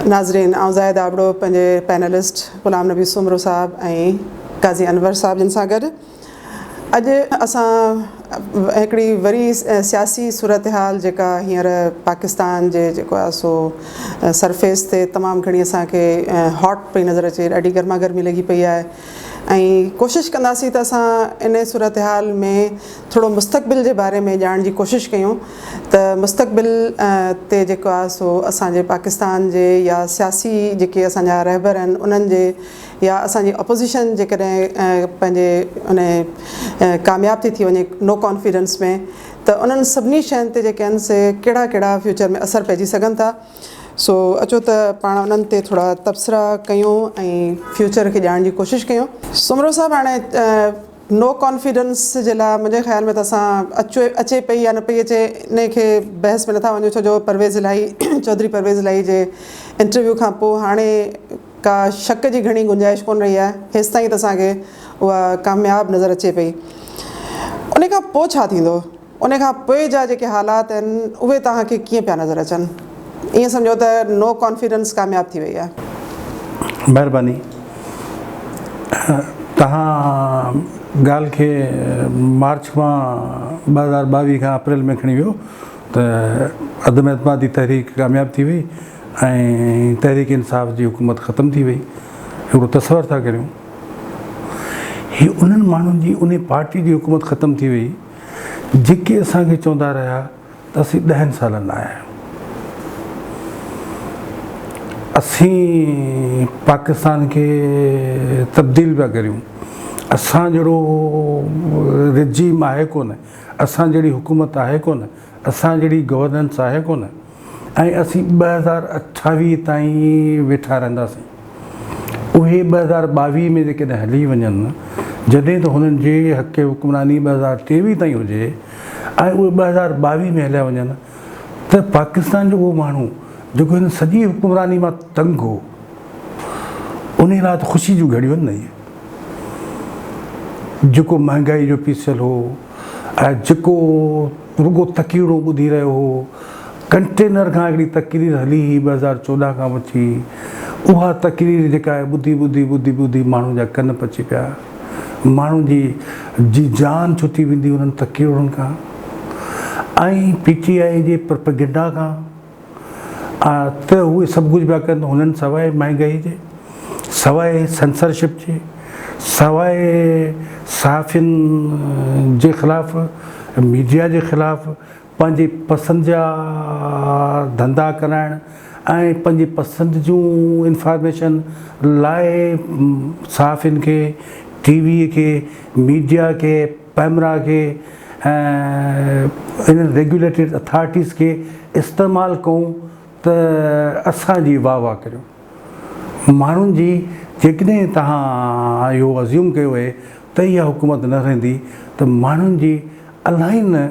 ناظرين آئون زاهد آبڙو پنهنجي پينلسٽ غلام نبي سومرو صاحب ۽ قاضي انور صاحب جن سان گڏ اڄ اسان هڪڙي وري سياسي صورتحال جيڪا هينئر پاڪستان جي جيڪو آهي سو سرفيس تي تمام گهڻي اسان کي هاٽ پئي نظر اچي، ڏاڍي گرما گرمي لڳي پئي آهي ۽ ڪوشش ڪنداسين ته اسان ان صورتحال ۾ ٿورو مستقبل جي باري ۾ ڄاڻڻ جي ڪوشش ڪيون ته مستقبل تي جيڪو آهي سو اسان جي پاڪستان جي يا سياسي جيڪي اسان جا رهبر آهن انهن جي يا اسان جي اپوزيشن جيڪڏهن پنهنجي ان ڪامياب ٿي ٿي وڃي نو ڪانفيڊنس ۾ ته انهن سڀني شين تي جيڪي آهن سي ڪهڙا ڪهڙا فيوچر ۾ اثر پئجي سگهن ٿا. سو اچو ته پاڻ انهن تي ٿورا تبصرا ڪيون ۽ فيوچر کي ڄاڻڻ جي ڪوشش ڪيون. سومرو صاحب هاڻي نو ڪانفيڊنس جي لاء منهنجي خيال ۾ ته اسان اچو اچي پئي يا نه پئي اچي انهي کي بحث ۾ نٿا وڃون ڇو جو پرويز الاهي چوڌري پرويز الاهي جي انٽرويو کان پوء هاڻي ڪا شڪ جي گهڻي گنجائش ڪونه رهي آهي هيستائين ته اسان کي اها ڪامياب نظر اچي پئي انهي کان پوء ڇا ٿيندو؟ ان کان پوء جا جيڪي حالات آهن اهي توهان کي ڪيئن پيا نظر اچن؟ ائين سمجهو ته نو ڪانفيڊنس ڪامياب ٿي وئي آهي. مهرباني توهان ڳالهه کي مارچ کان 2022 کان اپريل ۾ کڻي ويو ته عدم اعتمادي تحريڪ ڪامياب ٿي وئي ۽ تحريڪ انصاف جي حڪومت ختم ٿي وئي هڪڙو تصور ٿا ڪريون هي انهن ماڻهن جي انهي پارٽي جي حڪومت ختم ٿي وئي جيڪي اسان کي چوندا رهيا ته اسين ڏهن سالن لاء آيا آهيون. اسين پاڪستان کي تبديل پيا ڪريون. اسان جهڙو رجيم آهي ڪونه، اسان جهڙي حڪومت آهي ڪونه، اسان جهڙي گورننس آهي ڪونه ۽ اسين 2028 تائين ويٺا رهنداسين. اهي 2022 ۾ جيڪڏهن هلي وڃن، جڏهن ته هنن جي حق حڪمراني 2023 تائين هجي ۽ اهي 2022 ۾ هليا وڃن ته پاڪستان جو اهو ماڻهو جيڪو هن سڄي حڪمراني مان تنگ هو، انهي لاء ته خوشي جون گهڙيون آهن نه اهي. جيڪو مهانگائي جو پيسيل هو ۽ جيڪو رڳو تقريرون ٻڌي رهيو هو. ڪنٽينر کان هڪڙي تقرير هلي هئي 2014 کان وٺي. اها تقرير جيڪا آهي ٻڌي ٻڌي ٻڌي ٻڌي ماڻهن جا ڪن پچي پيا. ماڻهن جي جي جان ڇٽي ويندي انهن تقريرن کان ۽ پي ٽي آء جي پروپيگنڊا کان. ته اهي سڀ ڪجهه پيا ڪن هنن سواء مهانگائي جي، سواء سينسرشپ جي، سواء صحافين جي خلاف، ميڊيا جي خلاف پنهنجي پسند جا ڌنڌا ڪرائڻ ۽ پنهنجي پسند جون انفارميشن لاء صحافين کي، ٽي وي کي، ميڊيا کي، پيمرا کي ۽ انهن ريگيوليٽري اٿارٽيز کي استعمال ڪئون ته اسان جي واهه واهه ڪريو. ماڻهن جي جيڪڏهن توهان اهو ازيوم ڪيو اهي ته اها حڪومت نه رهندي ته ماڻهن جي الاهي نه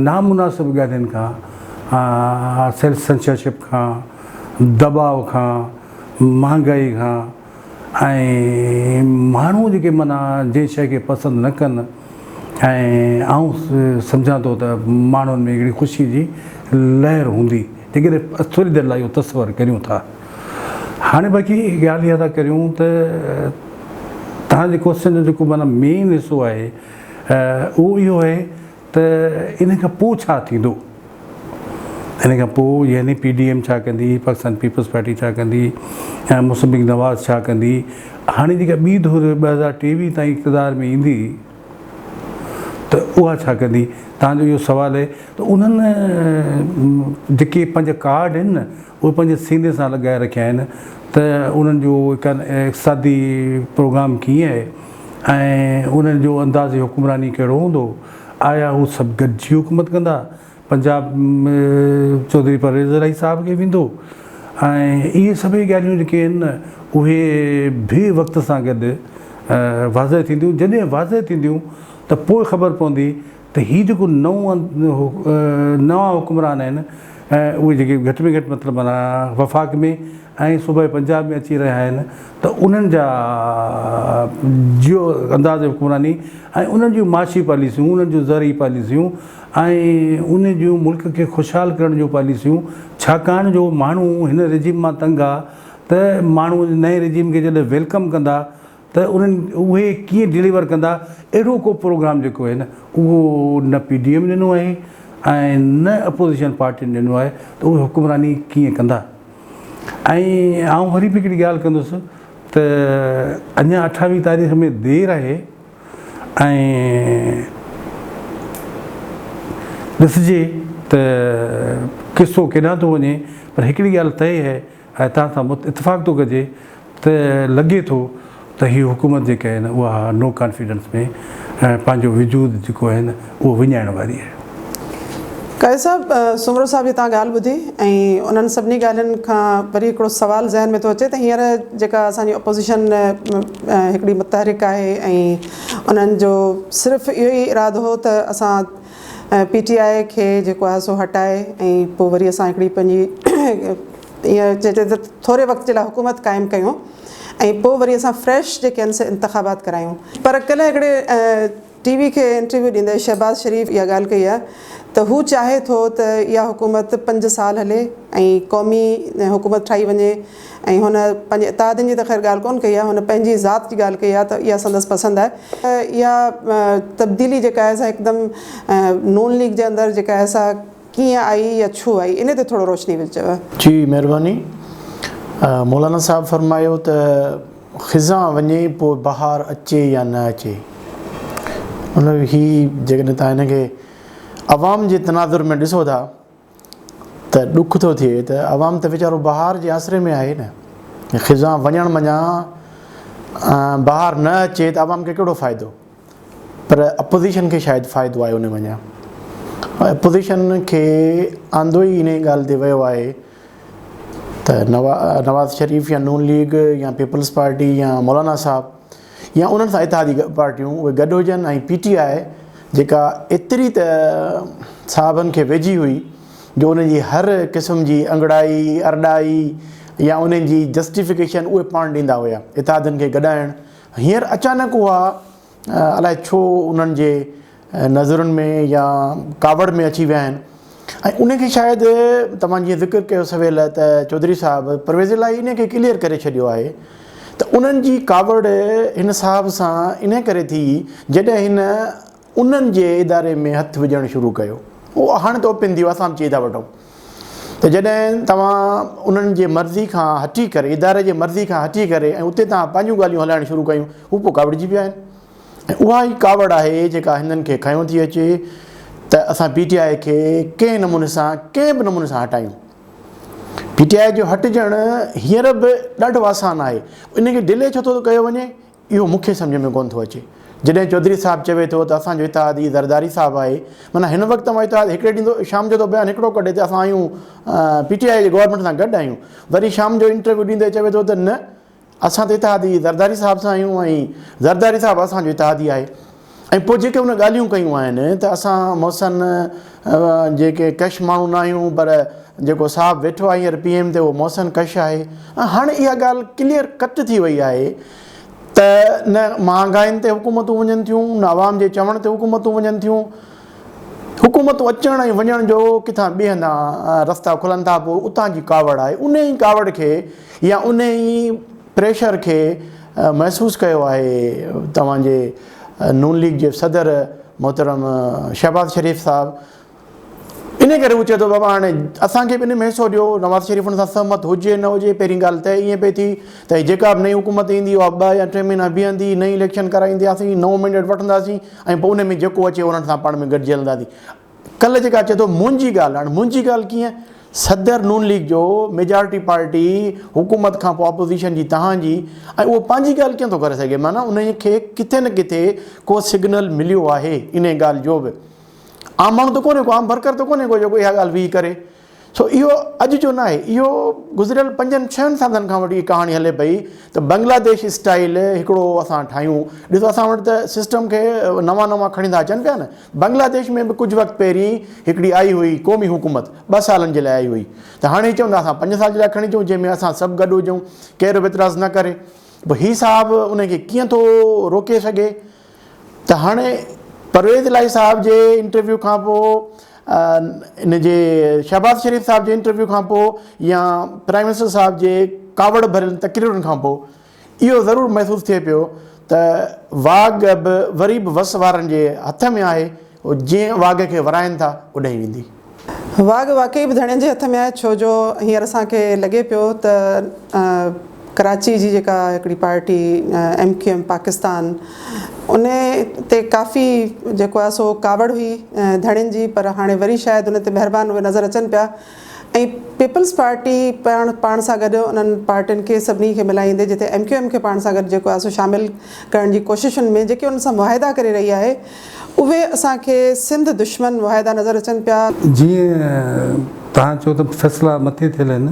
نامناسب ڳالهين کان، سيلف سينسرشپ کان، دٻاء کان، مهانگائي کان، ۽ ماڻهو جيڪي معنيٰ جنهن شيء کي پسند نه ڪن ۽ آئون سمجهان ٿو ته ماڻهن ۾ هڪڙي خوشي جي لهر هوندي جيڪڏهن ٿوري دير لاء اهو تصور ڪريون ٿا. هاڻي باقي ڳالهه اها ٿا ڪريون ته توهان جي ڪوشچن جو جيڪو معنيٰ مين حصو آهي اهو اهو آهي ته ان کان پوء ڇا ٿيندو؟ ان کان پوء يعني پي ڊي ايم ڇا ڪندي، پاڪستان پيپلز پارٽي ڇا ڪندي ۽ مسلم ليگ نواز ڇا ڪندي؟ هاڻي جيڪا ٻي ڌر 2023 تائين اقتدار ۾ ايندي ته اها ڇا ڪندي؟ توهان جو اهو سوال آهي ته انهن جيڪي پنهنجا ڪارڊ آهن نه اهي پنهنجي سيني سان لڳائي رکيا آهن ته انهن جو اقتصادي پروگرام ڪيئن آهي ۽ انهن جو انداز حڪمراني ڪهڙو هوندو؟ آيا هو سڀ گڏجي حڪومت ڪندا؟ پنجاب ۾ چوڌري پرويز الاهي صاحب کي ويندو ۽ اهي سڀئي ڳالهيون جيڪي آهن نه اهي به وقت سان گڏ واضح ٿينديون جڏهن واضح ٿينديون ته پوء خبر پوندي ته هي جيڪو نئون نوان حڪمران آهن اهي جيڪي گهٽ ۾ گهٽ مطلب معنيٰ وفاق ۾ ۽ صوبائي پنجاب ۾ اچي رهيا آهن ته انهن جا جو انداز حڪمراني ۽ انهن جون معاشي پاليسيون انهن جون زرعي پاليسيون ۽ ان جون ملڪ کي خوشحال ڪرڻ جون پاليسيون ڇاڪاڻ جو ماڻهو هن رجيم مان تنگ آ ته ماڻهو نئين رجيم کي جڏهن welcome ڪندا ته انهن اهي ڪيئن ڊليور ڪندا اهڙو ڪو پروگرام جيڪو آهي نه اهو نه پي ڊي ايم ڏنو آهي ۽ نه اپوزيشن پارٽين ڏنو آهي ته اهي حڪمراني ڪيئن ڪندا ۽ آئون وري به هڪڙي ڳالهه ڪندس ته اڃا اٺاويهه تاريخ ۾ دير آهي ۽ ڏسجي ته قصو ڪيڏانهن ٿو وڃي پر هڪڙي ڳالهه طئي آهي ۽ توهان سان اتفاق ٿو ڪجي ته لڳي ٿو ته هي حڪومت جيڪا آهي نه اها نو ڪانفيڊنس ۾ پنهنجو وجود جيڪو آهي نه اهو وڃائڻ واري آهي. قاضي صاحب، سومرو صاحب جي توهان ڳالهه ٻڌي ۽ انهن سڀني ڳالهين کان وري هڪڙو سوال ذهن ۾ ٿو اچي ته هينئر جيڪا اسان جي اپوزيشن هڪڙي متحرڪ آهي ۽ انهن جو صرف اهو ئي ارادو هو ته اسان پي ٽي آء کي جيڪو آهي سو هٽائي ۽ پوء وري اسان هڪڙي پنهنجي ائين چئجي ته ٿوري وقت جي لاء حڪومت قائم ڪيون ۽ پوء وري اسان فريش جيڪي آهن سي انتخابات ڪرايون پر ڪلهه هڪڙي ٽي وي کي انٽرويو ڏيندي شهباز شريف اها ڳالهه ڪئي آهي ته هو چاهي ٿو ته اها حڪومت پنج سال هلي ۽ قومي حڪومت ٺاهي وڃي ۽ هن پنهنجي اتحادين جي ته خير ڳالهه ڪونه ڪئي آهي هن پنهنجي ذات جي ڳالهه ڪئي آهي ته اها سندس پسند آهي اها تبديلي جيڪا آهي سا هڪدم نون ليگ جي اندر جيڪا آهي سا ڪيئن آئي يا ڇو آئي ان تي ٿورو روشني وجهجو. جي مهرباني. مولانا صاحب فرمايو ته خزان وڃي پوء بهار اچي يا نه اچي. مطلب هي جيڪڏهن توهان هن کي عوام جي تناظر ۾ ڏسو ٿا ته ڏک ٿو ٿئي ته عوام ته ويچارو بهار جي آسري ۾ آهي نه. خزان وڃڻ منجهان بهار نه اچي ته عوام کي ڪهڙو فائدو. پر اپوزيشن کي شايد فائدو آهي ان منجهان. اپوزيشن کي آندو ئي انهي ڳالهه تي ويو آهي ته نواز شريف يا نون ليگ يا پيپلز پارٽي يا مولانا صاحب يا انهن سان اتحادي پارٽيون اهي گڏ هجن ۽ پي ٽي آء جيڪا ايتري ته صاحبن کي ويجهي هئي جو انهن جي هر قسم جي انگڙائي ارڏائي يا انهن جي جسٽيفڪيشن اهي پاڻ ڏيندا هيا اتحادين کي گڏائڻ هينئر اچانڪ اها الائي ڇو انهن جي نظرن ۾ يا ڪاوڙ ۾ اچي ويا آهن ۽ ان کي شايد توهان جيئن ذڪر ڪيو سويل ته چوڌري صاحب پرويز الاهي ان کي ڪليئر ڪري ڇڏيو آهي ته انهن جي ڪاوڙ هن صاحب سان ان ڪري ٿي جڏهن هن انهن جي اداري ۾ هٿ وجهڻ شروع ڪيو. اهو هاڻي ته اوپن ٿي ويو اسان به چئي ٿا وٺون ته جڏهن توهان انهن جي مرضي کان هٽي ڪري اداري جي مرضي کان هٽي ڪري ۽ اتي توهان پنهنجون ڳالهيون هلائڻ شروع ڪيون هو پوء ڪاوڙجي پيا آهن ۽ اها ئي ڪاوڙ آهي جيڪا هنن کي کنيو ٿي اچي ته اسان پي ٽي آء کي ڪنهن نموني سان ڪنهن به نموني سان هٽايون. پي ٽي آء جو هٽجڻ هينئر به ڏاڍو آسان آهي ان کي ڊلي ڇو ٿو ڪيو وڃي اهو مون کي سمجهه ۾ ڪونه ٿو اچي. جڏهن چوڌري صاحب چوي ٿو ته اسان جو اتحادي زرداري صاحب آهي، معنيٰ هن وقت توهان اتحاد هڪڙي ڏينهن ٿو شام جو ٿو بيان هڪڙو ڪڍي ته اسان آهيون پي ٽي آء جي گورنمينٽ سان گڏ آهيون، وري شام جو انٽرويو ڏيندي چوي ٿو ته نه اسان ته اتحادي زرداري صاحب سان آهيون ۽ زرداري صاحب اسان جو اتحادي آهي. ۽ پوء جيڪي هن ڳالهيون ڪيون آهن ته اسان محسن جيڪي ڪش ماڻهو نه آهيون پر جيڪو صاحب ويٺو آهي هينئر پي ايم تي اهو محسن ڪش آهي ۽ هاڻي اها ڳالهه ڪليئر ڪٽ ٿي وئي آهي ته نه مهانگائين تي حڪومتون وڃن ٿيون نه عوام جي چوڻ تي حڪومتون وڃن ٿيون حڪومتون اچڻ ۽ وڃڻ جو ڪٿان ٻئي هنڌان رستا کلن ٿا پوء اتان جي ڪاوڙ آهي ان ئي ڪاوڙ کي يا ان ئي پريشر کي محسوس ڪيو آهي توهان جي نون ليگ جي صدر محترم شهباز شريف صاحب ان ڪري هو چئي ٿو بابا هاڻي اسان کي به ان ۾ حصو ڏيو نواز شريف ان سان سهمت هجي نه هجي پهرين ڳالهه ته ائين پئي ٿي ته جيڪا به نئين حڪومت ايندي اها ٻه يا ٽي مهينا بيهندي نئين اليڪشن ڪرائينداسين نئون مينڊيٽ وٺنداسين ۽ پوء ان ۾ جيڪو اچي انهن سان پاڻ ۾ گڏجي هلنداسين ڪلهه جيڪا چئي ٿو منهنجي ڳالهه هاڻ منهنجي ڳالهه ڪيئن صدر نون ليگ جو ميجارٽي پارٽي حڪومت کان پوء اپوزيشن جي تهان جي ۽ اهو پنهنجي ڳالهه ڪيئن ٿو ڪري سگهي معنيٰ انهي کي ڪٿي نه ڪٿي ڪو سگنل مليو آهي انهي ڳالهه جو به عام ماڻهو ته ڪونهي ڪو عام ورڪر ته ڪونهي ڪو جيڪو اها ڳالهه ويهي ڪري. سو اهو اڄ جو ناهي، اهو گذريل پنجن ڇهن سالن کان وٺي ڪهاڻي هلي پئي ته بنگلاديش اسٽائيل هڪڙو اسان ٺاهيون. ڏسو اسان وٽ ته سسٽم کي نوان نوان کڻي ٿا اچن پيا نه. بنگلاديش ۾ به ڪجهه وقت پهرين هڪڙي آئي هئي قومي حڪومت، ٻه سالن جي لاء آئي هئي ته هاڻي چون ٿا اسان پنج سال جي لاء کڻي اچون جنهن ۾ اسان سڀ گڏ هجون، ڪير به اعتراض نه ڪري. پوء هي صاحب ان کي ڪيئن ٿو روڪي سگهي؟ ته هاڻي پرويز الاهي صاحب جي انٽرويو کان پوء ان جي شهباز شريف صاحب جي انٽرويو کان پوء يا پرائم منسٽر صاحب جي ڪاوڙ ڀريل تقريرن کان پوء اهو ضرور محسوس ٿئي پيو ته واڳ به وري به وس وارن جي هٿ ۾ آهي، جنهن واڳ کي ورائن ٿا اڏهين ويندي. واڳ واقعي به ڌڻين جي هٿ ۾ آهي ڇو جو هينئر اسان کي لڳي پيو ته ڪراچي جي جيڪا هڪڙي party M Q M Pakistan ان تي ڪافي جيڪو آهي سو ڪاوڙ هئي ڌڻين جي پر هاڻي وري شايد ان تي مهربان اهي نظر اچن پيا ۽ پيپلز پارٽي پاڻ پاڻ سان گڏ انهن پارٽين کي سڀني کي ملائيندي جتي ايم ڪيو ايم کي پاڻ سان گڏ جيڪو آهي سو شامل ڪرڻ جي ڪوششن ۾ جيڪي انهن سان معاهدا ڪري رهي آهي اهي اسان کي سنڌ دشمن معاهدا نظر اچن پيا. جيئن توهان چيو ته فيصلا مٿي ٿيل آهن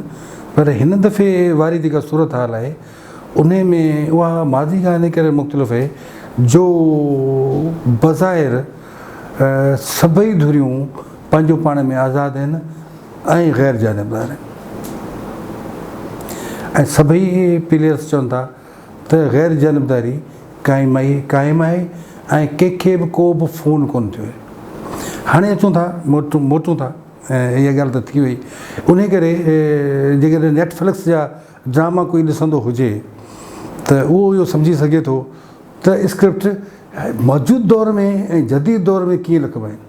پر هن دفعي واري جيڪا صورتحال آهي انهي ۾ اها ماضي کان انهي ڪري مختلف آهي جو بظاهر سڀئي ڌريون پنهنجو پاڻ ۾ آزاد آهن ۽ غير جانبدار آهن ۽ سڀئي پليئرس چون ٿا ته غير جانبداري قائم آهي قائم آهي ۽ ڪنهن کي به ڪو به فون ڪونه ٿيو آهي. هاڻي اچون ٿا موٽون ٿا اها ڳالهه ته ٿي وئي انهي ڪري جيڪڏهن نيٽ فلڪس جا ڊراما ڪوئي ڏسندو هجي ته اهو اهو سمجهي سگهي ٿو ته اسڪرپٽ موجود دور ۾ ۽ جديد دور ۾ ڪيئن لکبا آهن.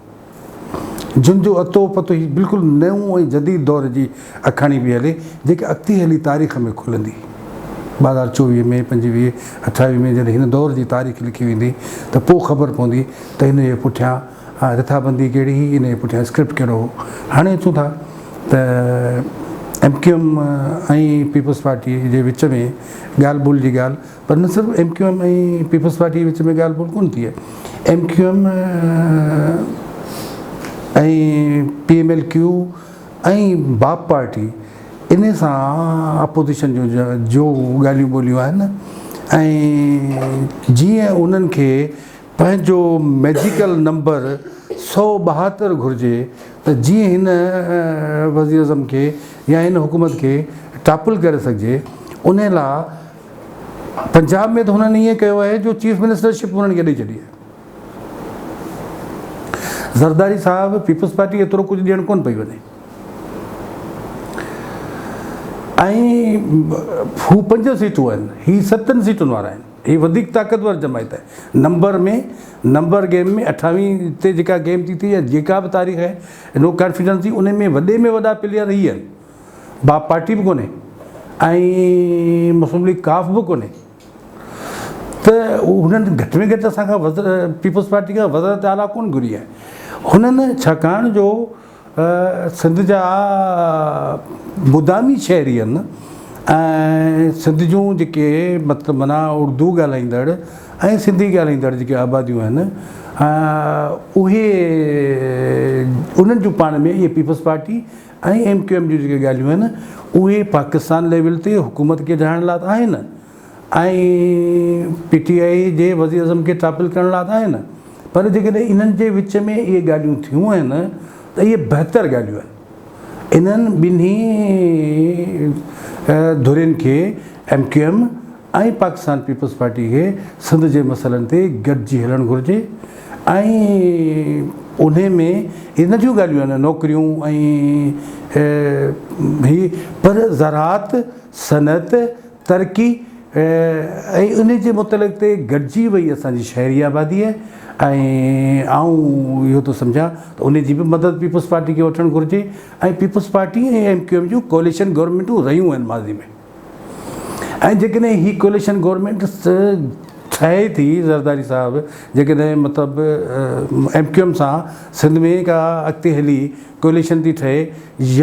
جن جو اتو پتو هي بلڪل نئون ۽ جديد دور جي آکاڻي پئي هلي، جيڪا اڳتي هلي تاريخ ۾ کلندي. 2024 ۾، 25، 28 ۾ جڏهن هن دور جي تاريخ لکي ويندي ته پوء خبر پوندي ته هن جي پٺيان رٿابندي ڪهڙي هئي، ان جي پٺيان اسڪرپٽ ڪهڙو هو. هاڻي اچون ٿا ته M Q M ۽ peoples party جي وچ ۾ ڳالهه ٻولهه جي ڳالهه پر نه صرف M Q M ۽ peoples party جي وچ ۾ ڳالهه ٻولهه ڪونه ٿي آهي، M Q M ۽ P M L Q ۽ Bap party انهي سان اپوزيشن جو جو ڳالهيون ٻولهيون آهن ۽ جيئن انهن کي پنهنجو ميجيڪل نمبر 172 گهرجي ته جيئن هن وزيراعظم کي يا هن حڪومت کي ٽاپل ڪري سگهجي انهي لاء پنجاب ۾ ته هنن ائين ڪيو آهي جو چيف منسٽر شپ هنن کي ڏئي ڇڏي آهي. زرداري صاحب پيپلز پارٽي ايترو ڪجهه ڏيڻ ڪونه پئي وڃي ۽ هو پنج سيٽون آهن هي ستن سيٽن وارا آهن هي وڌيڪ طاقتور جماعت آهي نمبر ۾ نمبر گيم ۾ اٺاويهه تي جيڪا گيم ٿي ٿي يا جيڪا به تاريخ آهي نو ڪانفيڊنس جي ان ۾ وڏي ۾ وڏا پليئر هي آهن باپ پارٽي به ڪونهي ۽ مسلم ليگ ڪاف به ڪونهي ته هنن گهٽ ۾ گهٽ اسان کان وزر پيپلز پارٽي کان وزارت اعليٰ ڪونه گهري آهي هنن ڇاڪاڻ جو سنڌ جا مدامي شهري آهن ۽ سنڌ جون جيڪي مطلب معنيٰ اردو ڳالهائيندڙ ۽ سنڌي ڳالهائيندڙ جيڪي آباديون آهن اهي انهن جون پاڻ ۾ اهي peoples party ۽ M Q M جون جيڪي ڳالهيون آهن اهي پاڪستان ليول تي حڪومت کي ڊاهڻ لاء ته آهن ۽ پي ٽي آء جي وزيراعظم کي ٽاپل ڪرڻ لاء ته آهن پر جيڪڏهن انهن جي وچ ۾ اهي ڳالهيون ٿيون آهن ته اهي بهتر ڳالهيون آهن انهن ٻنهي ڌرين کي M Q M ۽ Pakistan Peoples Party کي سنڌ جي مسئلن تي گڏجي هلڻ گهرجي ۽ انهي ۾ اهي ننڍيون ڳالهيون آهن نوڪريون ۽ هي پر زراعت، صنعت، ترقي ۽ انهي جي متعلق تي گڏجي وئي اسان جي شهري آبادي ۽ آئون اهو ٿو سمجهان ته انهي جي به مدد پيپلز پارٽي کي وٺڻ گهرجي ۽ peoples party ۽ M Q M جون ڪوئليشن گورنمينٽون رهيون آهن ماضي ۾. ۽ جيڪڏهن هي ڪوئليشن گورنمينٽ ٺهي ٿي زرداري صاحب جيڪڏهن مطلب ايم ڪيو ايم سان سنڌ ۾ ڪا اڳتي هلي ڪوئليشن ٿي ٺهي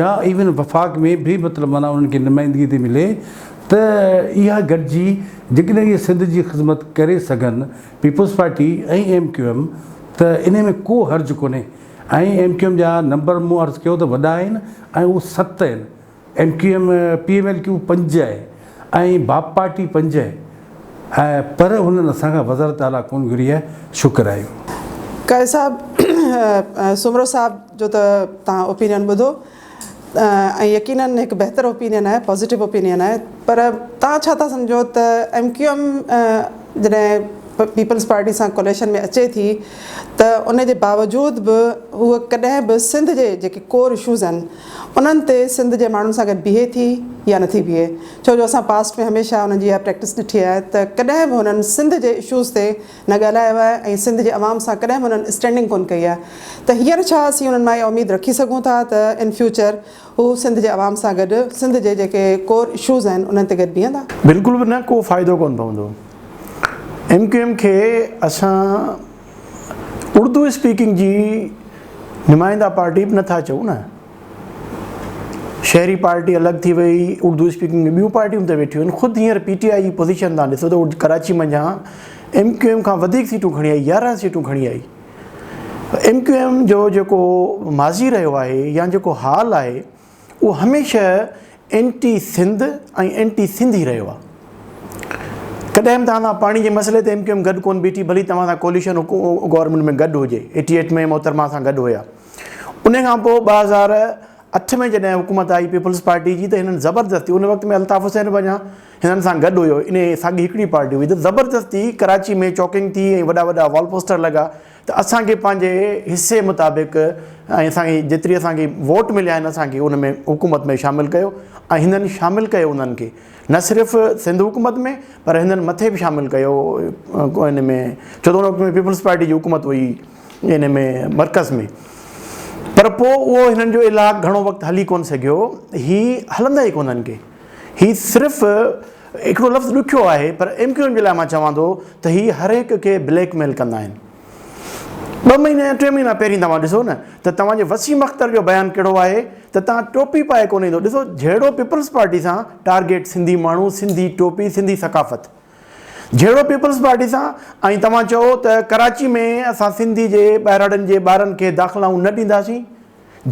يا ايون وفاق ۾ به مطلب معنيٰ انهن کي نمائندگي ٿي ملي ته اها گڏجي جيڪڏهن اهي سنڌ جي خدمت ڪري سگهن peoples party ۽ M Q M ته انهي ۾ ڪو حرج ڪونهي. ۽ ايم ڪيو ايم جا نمبر مون عرض ڪيو ته وڏا آهن ۽ اهو ست آهن. M Q M, P M L Q پنج آهي ۽ باپ پارٽي پنج آهي ۽ پر هنن اسان کان وزارت اعليٰ ڪونه گهري آهي شڪر آهي. قائد صاحب سومرو صاحب جو ته توهان اوپينين ٻڌو ۽ يقينن هڪ بهتر اوپينين آهي پازيٽو اوپينين آهي پر توهان ڇا ٿا سمجهو ته ايم ڪيو ايم جڏهن پيپلز پارٽي سان ڪوليشن ۾ اچي ٿي ته ان جي باوجود به هوء ڪڏهن به سنڌ جي جيڪي ڪور اشوز آهن انهن تي سنڌ جي ماڻهن سان گڏ بيهي ٿي يا نٿي بيهي ڇو جو اسان پاسٽ ۾ هميشه انهن جي اها پريڪٽس ڏٺي آهي ته ڪڏهن به هنن سنڌ جي اشوز تي نه ڳالهايو آهي ۽ سنڌ جي عوام سان ڪڏهن به انهن اسٽينڊنگ ڪونه ڪئي آهي ته هينئر ڇا اسين انهن مان اها اميد رکي سگهون ٿا ته ان فيوچر هو سنڌ جي عوام سان گڏ سنڌ جي جيڪي ڪور اشوز آهن انهن تي گڏ بيهندا؟ بلڪل به نه ڪو فائدو ڪونه پوندو ايم ڪيو ايم کي اسان اردو اسپيڪنگ جي نمائنده پارٽي به نٿا چئون نه شهري پارٽي الڳ ٿي وئي اردو اسپيڪنگ ۾ ٻيون پارٽيون ته ويٺيون آهن خود هينئر پي ٽي آء جي پوزيشن تان ڏسو ته ڪراچي منجهان ايم ڪيو ايم کان وڌيڪ سيٽون کڻي آئي 11 سيٽون کڻي آئي ايم ڪيو ايم جو جيڪو ماضي رهيو آهي يا جيڪو حال آهي اهو هميشه اينٽي سنڌ ۽ اينٽي سنڌي رهيو آهي. ڪڏهن به توهان سان پاڻي جي مسئلي تي ايم ڪيو ايم گڏ ڪونه بيٺي ڀلي توهان سان ڪوليشن گورنمينٽ ۾ گڏ هجي ايٽي ايٽ ۾ محترمه سان گڏ هيا ان کان پوء 2008 ۾ جڏهن حڪومت آئي پيپلز پارٽي جي ته هنن زبردستي ان وقت ۾ الطاف حسين به اڃا هنن سان گڏ هيو ان ساڳي هڪڙي پارٽي هئي ته زبردستي ڪراچي ۾ چوڪنگ ٿي ۽ وڏا وڏا وال پوسٽر لڳا ته اسان کي پنهنجي حصي مطابق ۽ اسان کي جيتري اسان کي ووٽ مليا آهن اسان کي ان ۾ حڪومت ۾ شامل ڪيو ۽ هنن شامل ڪيو انهن کي نه صرف سنڌ حڪومت ۾ پر هنن مٿي به شامل ڪيو ان ۾ ڇو ته ان وقت ۾ پيپلز پارٽي جي حڪومت هئي ان ۾ مرڪز ۾ پر پوء اهو هنن جو الحاق گهڻو وقت هلي ڪونه سگهيو هي هلندا ئي ڪونهن ڪي هي صرف هڪڙو لفظ ڏکيو آهي پر ايم ڪيو ايم جي لاء مان چوان ٿو ته هي هر هڪ کي بليڪ ميل ڪندا آهن. ٻه مهينا يا ٽي مهينا پهرين توهان ڏسو نه ته توهان جي وسيم اختر جو بيان ڪهڙو آهي ته توهان ٽوپي پائي ڪونه ايندو ڏسو جهيڙو پيپلز پارٽي سان ٽارگيٽ سنڌي ماڻهو سنڌي ٽوپي سنڌي ثقافت جهيڙو پيپلز پارٽي سان ۽ توهان چئو ته ڪراچي ۾ اسان سنڌي جي ٻهراڙين جي ٻارن کي داخلائون نه ڏينداسين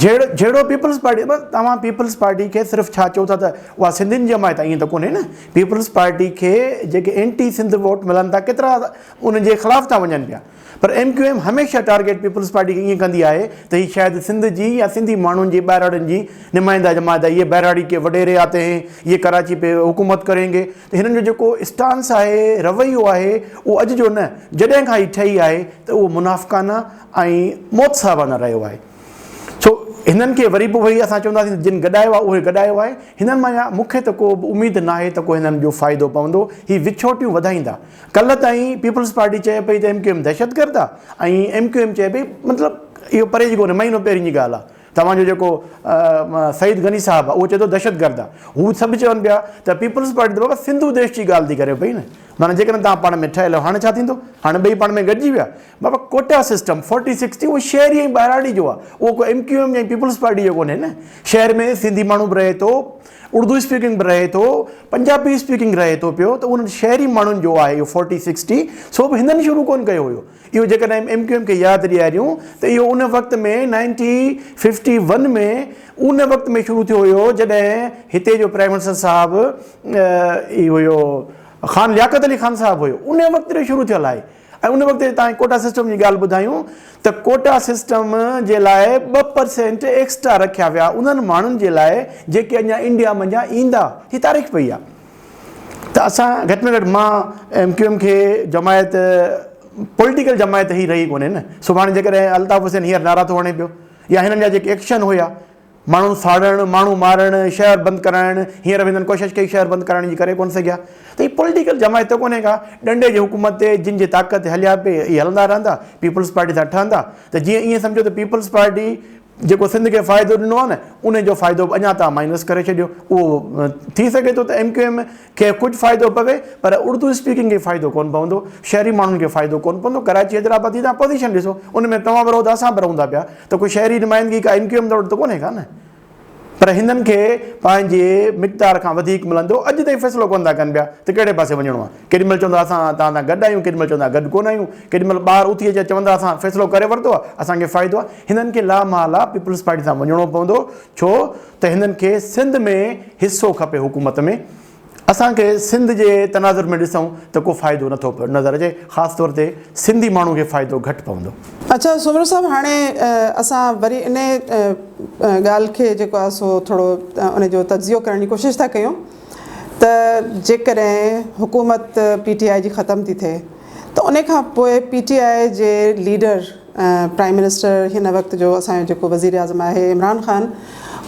جهڙ جهڙو پيپلز پارٽي بس توهان پيپلز پارٽي کي صرف ڇا چئو ٿا ته اها سنڌين جي حمايت آهي ائين ته ڪونهي نه پيپلز پارٽي کي جيڪي اينٽي سنڌ ووٽ ملن ٿا ڪيترا ان جي خلاف ٿا وڃن پيا پر ايم ڪيو ايم هميشه ٽارگيٽ پيپلز پارٽي کي ائين ڪندي آهي ته هي شايد سنڌ جي يا سنڌي ماڻهن جي ٻهراڙين جي نمائنده جماعت آهي یہ بهراڙي ڪي وڏيري آتي هين یہ ڪراچي پي حڪومت ڪرين گي ته هنن جو جيڪو اسٽانس آهي رويو آهي اهو اڄ جو نه جڏهن کان هي ٺهي آهي ته اهو منافقانه ۽ معتصبانه رهيو آهي. سو هنن کي وري به اهي اسان چونداسين ته جن گڏايو آهي اهي گڏايو آهي. هنن مان يا مون کي ته ڪو به اميد ناهي ته ڪو هنن جو فائدو پوندو. هي وڇوٽيون وڌائيندا. ڪلهه تائين پيپلز پارٽي چئي پئي ته ايم ڪيو ايم دهشتگرد آهي ۽ ايم ڪيو ايم چئي پئي مطلب اهو پري جي ڪونهي مهينو پهرين جي ڳالهه آهي. توهان جو جيڪو سعيد غني صاحب آهي اهو چئي ٿو دهشتگرد آهي. هو سڀ چون پيا ته پيپلز پارٽي ته بابا سنڌو ديش جي ڳالهه ٿي ڪري پئي نه. معنيٰ جيڪڏهن توهان پاڻ ۾ ٺهيل آهيو هاڻي ڇا ٿيندو؟ هاڻي ٻئي پاڻ ۾ گڏجي ويا. بابا ڪوٽا سسٽم فورٽي سڪسٽي اهو شهري ۽ ٻهراڙي جو آهي اهو ڪو ايم ڪيو ايم يا پيپلز پارٽي جو ڪونهي نه شهر ۾ سنڌي ماڻهو به رهي ٿو اردو اسپيڪنگ به رهي ٿو پنجابي اسپيڪنگ رهي ٿو پيو ته انهن شهري ماڻهن جو آهي اهو فورٽي سڪسٽي سو به هنن شروع ڪونه ڪيو هيو اهو جيڪڏهن ايم ڪيو ايم کي ياد ڏياريون ته اهو ان وقت ۾ 1951 ۾ ان وقت ۾ شروع ٿيو هيو جڏهن هتي جو پرائم منسٽر صاحب اهو هيو خان لياقت علي خان صاحب هيو ان وقت جو شروع ٿيل آهي ۽ ان وقت تان ڪوٽا سسٽم جي ڳالهه ٻڌايون ته ڪوٽا سسٽم جي لاء 2% ايڪسٽرا رکيا ويا انهن ماڻهن جي لاء جيڪي اڃا انڊيا منجهان ايندا هي تاريخ پئي آهي ته اسان گهٽ ۾ گهٽ مان ايم ڪيو ايم کي جماعت پوليٽيڪل جماعت هي رهي ڪونهي نه سڀاڻي جيڪڏهن الطاف حسين هينئر نعرا ٿو هڻي پيو يا هنن جا جيڪي ايڪشن هيا ماڻهو ساڙڻ، ماڻهو مارڻ، شهر بند ڪرائڻ، هينئر به هنن ڪوشش ڪئي شهر بند ڪرائڻ جي ڪري ڪونه سگهيا ته هي پوليٽيڪل جماعت ته ڪونهي ڪا، ڏنڊي جي حڪومت تي جن جي طاقت تي هليا پئي اهي هلندا رهندا، پيپلز پارٽي سان ٺهندا ته جيئن ائين سمجهو ته پيپلز پارٽي جيڪو سنڌ کي فائدو ڏنو آهي نه ان جو فائدو به اڃا توهان مائنس ڪري ڇڏيو اهو ٿي سگهي ٿو ته ايم ڪيو ايم کي ڪجهه فائدو پوي پر اردو اسپيڪنگ کي فائدو ڪونه پوندو، شهري ماڻهن کي فائدو ڪونه پوندو، ڪراچي حيدرآباد جي توهان پوزيشن ڏسو ان ۾ توهان به رهو ٿا اسان به رهون ٿا پيا ته ڪو شهري نمائندگي ڪا ايم ڪيو ايم وٽ ته ڪونهي ڪا نه پر هنن کي پنهنجي مقدار کان وڌيڪ ملندو. اڄ تائين فيصلو ڪونه ٿا ڪن پيا ته ڪهڙي پاسي وڃڻو آهي. ڪيڏي مهل چوندا اسان توهان سان گڏ آهيون، ڪيڏي مهل چوندا گڏ ڪونه آهيون، ڪيڏي مهل ٻار اٿي اچي چوندا اسان فيصلو ڪري ورتو آهي، اسان کي فائدو آهي. هنن کي لامحاله پيپلز پارٽي سان وڃڻو پوندو، ڇو ته هنن کي سنڌ ۾ حصو کپي حڪومت ۾. اسان کي سنڌ جي تناظر ۾ ڏسون ته ڪو فائدو نٿو نظر اچي، خاص طور تي سنڌي ماڻهو کي فائدو گهٽ پوندو. اڇا سومرو صاحب هاڻي اسان وري انهي ڳالهه کي جيڪو آهي سو ٿورو ان جو تجزيو ڪرڻ جي ڪوشش ٿا ڪيون ته جيڪڏهن حڪومت پي ٽي آء جي ختم ٿي ٿئي ته ان کان پوء پي ٽي آء جي ليڊر پرائم منسٽر هن وقت جو اسان جو جيڪو وزير اعظم آهي عمران خان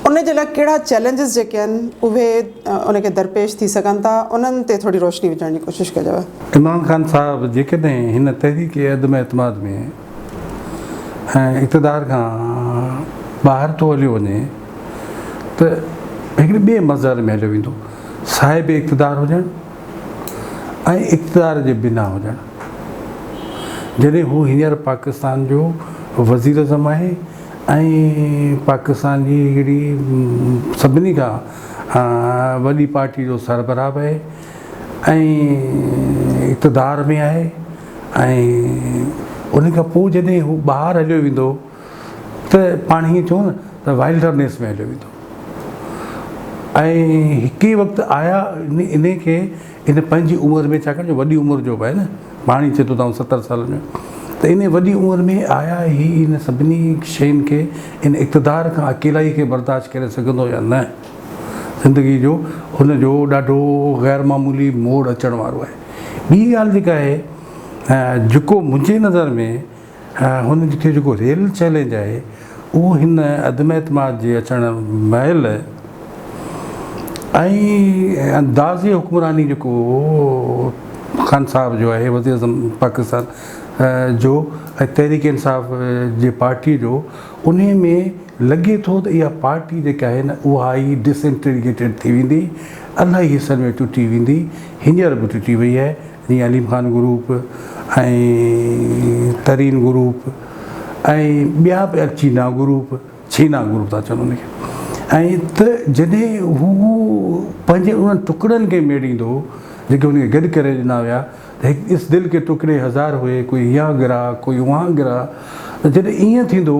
ان جي لاء ڪهڙا چئلينجز جيڪي آهن اهي ان کي درپيش ٿي سگهن ٿا انهن تي ٿوري روشني وجهڻ جي ڪوشش ڪجو. عمران خان صاحب جيڪڏهن هن تحريڪ عدم اعتماد ۾ اقتدار کان ٻاهر ٿو هليو وڃي ته هڪڙي ٻئي مظهر ۾ هليو ويندو صاحب اقتدار هجڻ ۽ اقتدار جي بنا هجڻ. جڏهن هو هينئر پاڪستان جو وزيراعظم آهي ۽ پاڪستان جي هڪڙي سڀني کان وڏي پارٽي جو سربراهه به آهي ۽ اقتدار ۾ آهي ۽ ان کان پوء جڏهن هو ٻاهر هليو ويندو ته پاڻ هيئن چئون نه ته وائلڊرنيس ۾ هليو ويندو ۽ هڪ ئي وقت آيا انهي کي ان پنهنجي عمر ۾ ڇاڪاڻ جو وڏي عمر جو به آهي نه پاڻ ئي چئي ٿو ته آئون 70 سالن جو ته انهي وڏي عمر ۾ آيا هي ان سڀني شين کي ان اقتدار کان اڪيلائي کي برداشت ڪري سگهندو يا نه زندگي جو هن جو ڏاڍو غير معمولي موڙ اچڻ وارو آهي ٻي ڳالهه جيڪا آهي جيڪو منهنجي نظر ۾ هن کي جيڪو ريل چئلينج آهي اهو هن عدم اعتماد جي اچڻ مهل ۽ انداز حڪمراني جيڪو خان صاحب جو آهي وزير اعظم پاڪستان جو ۽ تحريڪ انصاف جي پارٽي جو انهي ۾ لڳي ٿو ته اها پارٽي جيڪا آهي نه اها ئي ڊس انٽيگريٽيڊ ٿي ويندي الاهي حصن ۾ ٽٽي ويندي هينئر به ٽٽي وئي آهي جيئن عليم خان گروپ ۽ ترين گروپ ۽ ٻيا به چينا گروپ ڇينا گروپ ٿا چون ان کي ۽ ته جڏهن هو پنهنجي انهن ٽڪڙن کي ميڙيندو جيڪي هن کي گڏ ڪري ڏنا ويا ته هڪ اس دل ڪي ٽڪڙي هزار هئي ڪوئي يهان گرا ڪوئي وهان گرا ته جڏهن ائين ٿيندو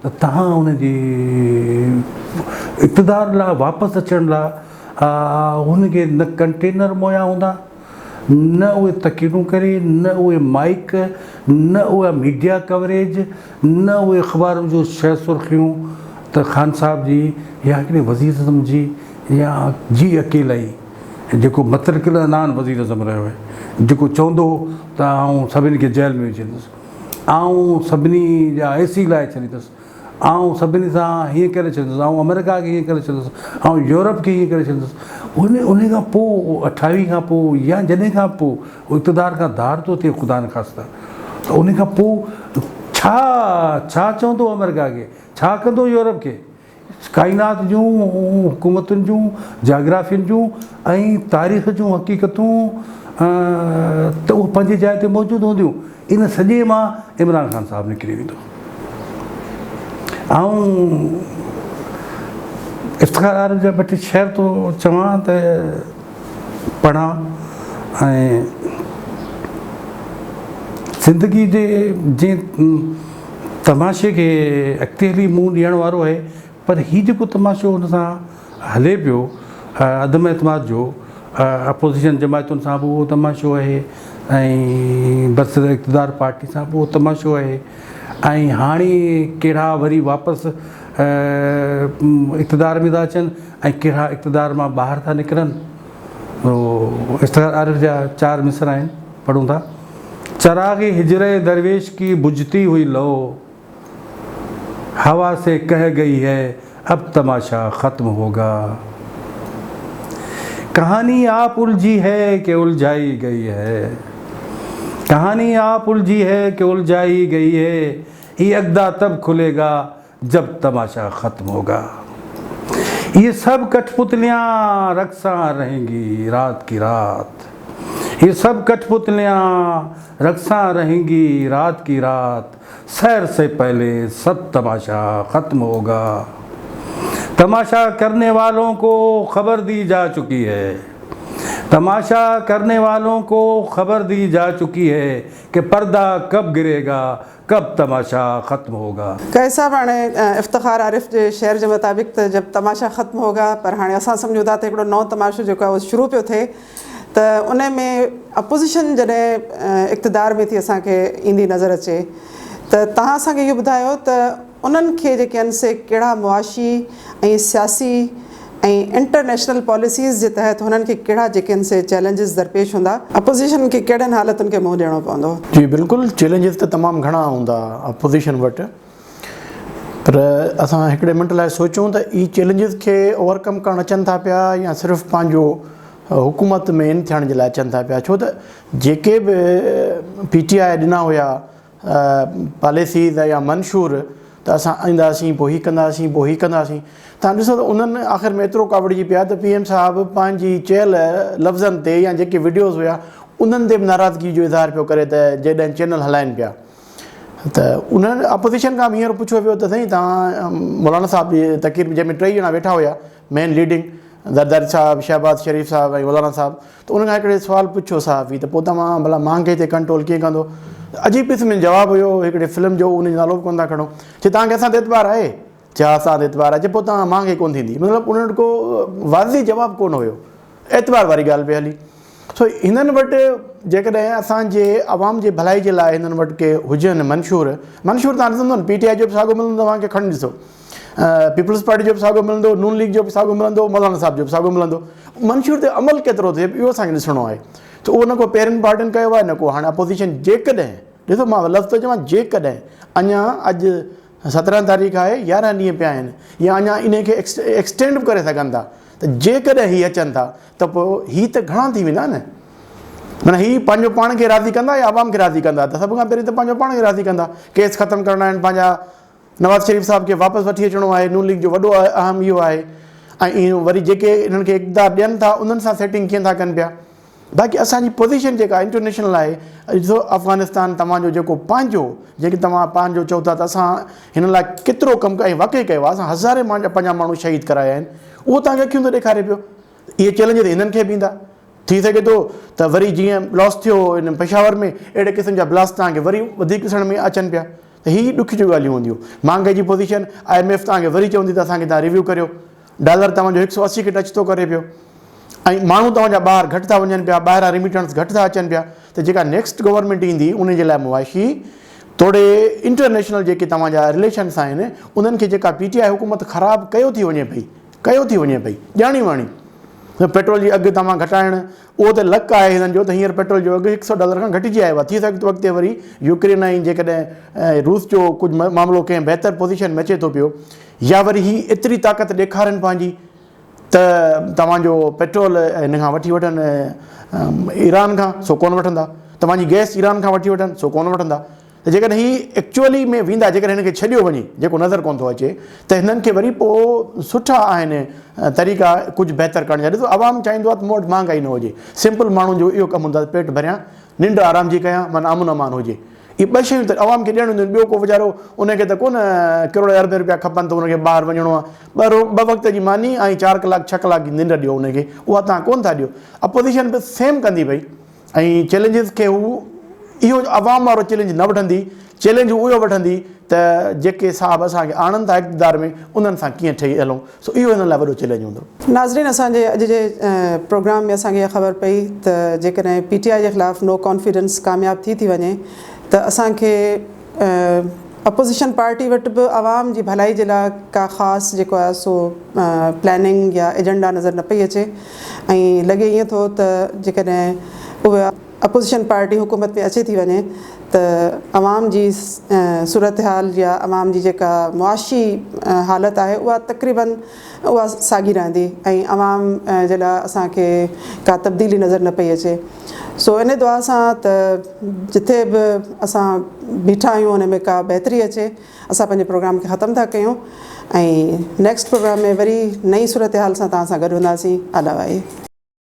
ته تهان ان جي اقتدار لاء واپس اچڻ لاء هن کي نه ڪنٽينر مهيا هوندا نه اهي تقريرون ڪري، نه اهي مائيڪ، نه اها ميڊيا ڪوريج، نه اهي اخبارن جون شهه سرخيون ته خان صاحب جي يا هڪڙي وزيراعظم جي يا جي اڪيلائي جيڪو مترڪ العنان وزيراعظم رهيو آهي جيڪو چوندو هو ته آئون سڀني کي جيل ۾ وجهندس، آئون سڀني جا اي سي لاهي ڇڏيندس. آئون سڀني سان هيئن ڪري ڇڏيندس، آئون آمريڪا کي هيئن ڪري ڇڏيندس، آئون يورپ کي هيئن ڪري ڇڏيندس. ان کان پوء اٺاويهه کان پوء يا جڏهن کان پوء اقتدار کان ڌار ٿو ٿئي خدا نخواسته ته ان کان پوء ڇا ڇا چوندو آمريڪا کي، ڇا ڪندو يورپ کي؟ ڪائنات جون حڪومتن جون جاگرافين جون ۽ تاريخ جون حقيقتون ته اهي پنهنجي جاء تي موجود هونديون. ان سڄي مان عمران خان صاحب نڪري ويندو. آئون افتخار عارف جا ٻه ٽي شعر ٿو چوان ته پڙهان ۽ زندگي جي جنهن تماشي کي اڳتي هلي منهن ڏيڻ وارو آهي پر هي جيڪو تماشو هن سان هلي پيو عدم اعتماد جو اپوزيشن جماعتن سان به اهو تماشو آهي ۽ برسر اقتدار پارٽي سان به اهو تماشو آهي ۽ هاڻي ڪهڙا وري واپس اقتدار ۾ ٿا اچن ۽ ڪهڙا اقتدار مان ٻاهر ٿا نڪرن. افتخار عارف جا چار مصرع آهن، پڙهون ٿا. چراغ هجر درويش ڪي بجهتي هئي لو، هوا سي ڪهه گئي هي اب تماشا ختم هوگا. ڪهاني آپ الجهي هي ڪه الجهائي گئي هي. ڪهاني آپ الجهي هي ڪه الجهائي گئي هي، هي عقده تب کلي گا جب تماشا ختم هوگا. يه سب ڪٺ پتليان رقصان رهين گي رات ڪي رات. يه سب ڪٺ پتليان رقصان رهين گي رات ڪي رات. سحر سي پهلي سب تماشا ختم هوگا. تماشا ڪرني والون ڪو خبر the جا چڪي هي تماشا ڪرني والون ڪو خبر the جا چڪي هي ڪه پرده ڪب گري گا ڪب تماشا ختم هوگا. قائد صاحب هاڻي افتخار عارف جي شعر جي مطابق ته جب تماشا ختم هوگا پر هاڻي اسان سمجهون ٿا ته هڪڙو نئون تماشو جيڪو آهي اهو شروع پيو ٿئي ته ان ۾ اپوزيشن جڏهن اقتدار ۾ ٿي اسان کي ايندي نظر اچي ته توهان اسان کي اهو ٻڌايو ته انهن کي جيڪي آهن سي ڪهڙا معاشي ۽ سياسي ۽ انٽرنيشنل پاليسيز جي تحت هنن کي ڪهڙا جيڪي آهن سي چئلينجز درپيش هوندا، اپوزيشن کي ڪهڙين حالتن کي منهن ڏيڻو پوندو؟ جي بلڪل چئلينجز ته تمام گهڻا هوندا اپوزيشن وٽ پر اسان هڪڙي منٽ لاء سوچون ته اهي چئلينجز کي اوور ڪم ڪرڻ اچن ٿا پيا يا صرف پنهنجو حڪومت ۾ ان ٿيڻ جي لاء اچن ٿا پيا ڇو ته جيڪي به پي ٽي آء ڏنا هيا پاليسيز يا منشور ته اسان اينداسين پوء هي ڪنداسين پوء هي ڪنداسين تان ڏسو ته انهن آخر ۾ ايترو ڪاوڙجي پيا ته پي ايم صاحب پنهنجي چيل لفظن تي يا جيڪي وڊيوز هيا انهن تي به ناراضگي جو اظهار پيو ڪري ته جيڏهن چينل هلائن پيا ته انهن اپوزيشن کان به هينئر پڇيو ويو ته سائين تان مولانا صاحب جي تقرير جنهن ۾ ٽئي ڄڻا ويٺا هيا مين ليڊنگ زرداري صاحب شهباز شريف صاحب ۽ مولانا صاحب ته ان کان هڪڙي سوال پڇيو صحافي ته پوء توهان ڀلا مهانگائي تي ڪنٽرول ڪيئن ڪندو؟ عجيب قسم جو جواب هيو هڪڙي فلم جو ان جو نالو به ڪونه ٿا کڻو چي توهان کي اسان تي اعتبار آهي؟ چي ها اسان تي اعتبار آهي چي پوء توهان مهانگائي ڪونه ٿيندي مطلب ان وٽ ڪو واضح جواب ڪونه هيو اعتبار واري ڳالهه پئي هلي سو هنن وٽ جيڪڏهن اسان جي عوام جي ڀلائي جي لاء هنن وٽ ڪي هجن منشور منشور توهان ڏسندو نه پي ٽي آء جو به ساڳو ملندو توهان کي کڻي ڏسو پيپلز پارٽي جو به ساڳيو ملندو، نون ليگ جو به ساڳيو ملندو، مولانا صاحب جو به ساڳيو ملندو. منشور تي عمل ڪيترو ٿئي اهو اسان کي ڏسڻو آهي ته اهو نه ڪو پهرين پارٽين ڪيو آهي نه ڪو هاڻي اپوزيشن جيڪڏهن ڏسو مان لفظ ٿو چوان جيڪڏهن اڃا اڄ 17 تاريخ آهي 11 ڏينهن پيا آهن يا اڃا انهي کي ايڪسٽينڊ به ڪري سگهن ٿا ته جيڪڏهن هي اچن ٿا ته پوء هي ته گهڻا ٿي ويندا نه معنيٰ هي پنهنجو پاڻ کي راضي ڪندا يا عوام کي راضي ڪندا ته سڀ کان پهرين ته پنهنجو پاڻ کي راضي ڪندا ڪيس ختم ڪرڻا آهن پنهنجا نواز شريف صاحب کي واپس وٺي اچڻو آهي، نون ليگ جو وڏو اهم اهو آهي ۽ اهو وري جيڪي انهن کي اقتدار ڏين ٿا انهن سان سيٽنگ ڪيئن ٿا ڪن پيا. باقي اسان جي پوزيشن جيڪا انٽرنيشنل آهي ڏسو افغانستان توهان جو جيڪو پنهنجو جيڪي توهان پنهنجو چئو ٿا ته اسان هن لاء ڪيترو ڪم ڪيو ۽ واقعي ڪيو آهي اسان هزارين پنهنجا ماڻهو شهيد ڪرايا آهن اهو توهان کي اکيون ٿو ڏيکاري پيو اهي چئلينج هنن کي به ايندا ٿي سگهي ٿو ته وري جيئن بلاسٽ ٿيو هن پشاور ۾ اهڙي قسم جا بلاسٽ توهان کي وري وڌيڪ ڏسڻ ۾ اچن پيا ته هي ڏکيون ڳالهيون هونديون. مهانگائي جي پوزيشن، I M F توهان کي وري چوندي ته اسان کي توهان ريويو ڪريو. ڊالر توهان جو هڪ سئو 80 کي ٽچ ٿو ڪري پيو ۽ ماڻهو توهان جا ٻاهر گهٽ ٿا وڃن پيا، ٻاهران ريميٽنس گهٽ ٿا اچن پيا ته جيڪا نيڪسٽ گورنمينٽ ايندي ان جي لاء معاشي توڙي انٽرنيشنل جيڪي توهان جا رليشنس آهن انهن کي جيڪا پي ٽي آء حڪومت خراب ڪيو ٿي وڃي پئي ڪيو ٿي وڃي پئي ڄاڻي واڻي پيٽرول جي اگهه توهان گهٽائڻ اهو ته لڪ آهي هنن جو ته هينئر پيٽرول جو اگهه هڪ سئو ڊالر کان گهٽجي آيو آهي. ٿي سگهي ٿو اڳتي وري يوڪرين ۽ جيڪڏهن روس جو ڪجهه معاملو ڪنهن بهتر پوزيشن ۾ اچي ٿو پيو يا وري هي ايتري طاقت ڏيکارين پنهنجي ته توهان جو پيٽرول هن کان وٺي وٺن ايران کان سو ڪونه وٺندا توهان جي گئس ايران کان وٺي وٺن سو ڪونه وٺندا. ته جيڪڏهن هي ايڪچوئلي ۾ ويندا جيڪڏهن هن کي ڇڏيو وڃي جيڪو نظر ڪونه ٿو اچي ته هنن کي وري پوء سٺا آهن طريقا ڪجهه بهتر ڪرڻ جا ڏسو عوام چاهيندو آهي ته مون وٽ مهانگائي نه هجي سمپل ماڻهن جو اهو ڪم هوندو آهي ته پيٽ ڀريان ننڊ آرام جي ڪيان معنيٰ امن امان هجي اهي ٻه شيون ته عوام کي ڏيڻيون هونديون ٻيو ڪو ويچارو ان کي ته ڪونه ڪروڙين اربين روپيا کپن ته ان کي ٻاهر وڃڻو آهي ٻه ٻه وقت جي ماني ۽ چار ڪلاڪ ڇهه ڪلاڪ جي ننڊ ڏيو ان کي اها توهان ڪونه ٿا ڏيو اپوزيشن به سيم ڪندي پئي ۽ چئلينجز کي هو اهو عوام وارو چئلينج نه وٺندي، چئلينج هو اهو وٺندي ته جيڪي صاحب اسان کي آڻن ٿا اقتدار ۾ انهن سان ڪيئن ٺهي هلون، سو اهو هنن لاء وڏو چئلينج هوندو. ناظرين اسان جي اڄ جي پروگرام ۾ اسان کي اها خبر پئي ته جيڪڏهن پي ٽي آء جي خلاف نو ڪانفيڊنس ڪامياب ٿي ٿي وڃي ته اسان کي اپوزيشن پارٽي وٽ به عوام جي ڀلائي جي لاء ڪا خاص جيڪو آهي سو پلاننگ يا ايجنڊا نظر نه پئي اچي ۽ لڳي ائين ٿو ته جيڪڏهن اها اپوزيشن پارٽي حڪومت ۾ اچي ٿي وڃي ته عوام جي صورتحال يا عوام جي جيڪا معاشي حالت آهي اها تقريبن اها ساڳي رهندي ۽ عوام جي لاء اسان کي ڪا تبديلي نظر نه پئي اچي سو ان دعا سان ته جتي به اسان بيٺا آهيون ان ۾ ڪا بهتري اچي اسان پنهنجي پروگرام کي ختم ٿا ڪيون ۽ نيڪسٽ پروگرام ۾ وري نئين صورتحال سان توهان سان گڏ هونداسين الله واهي.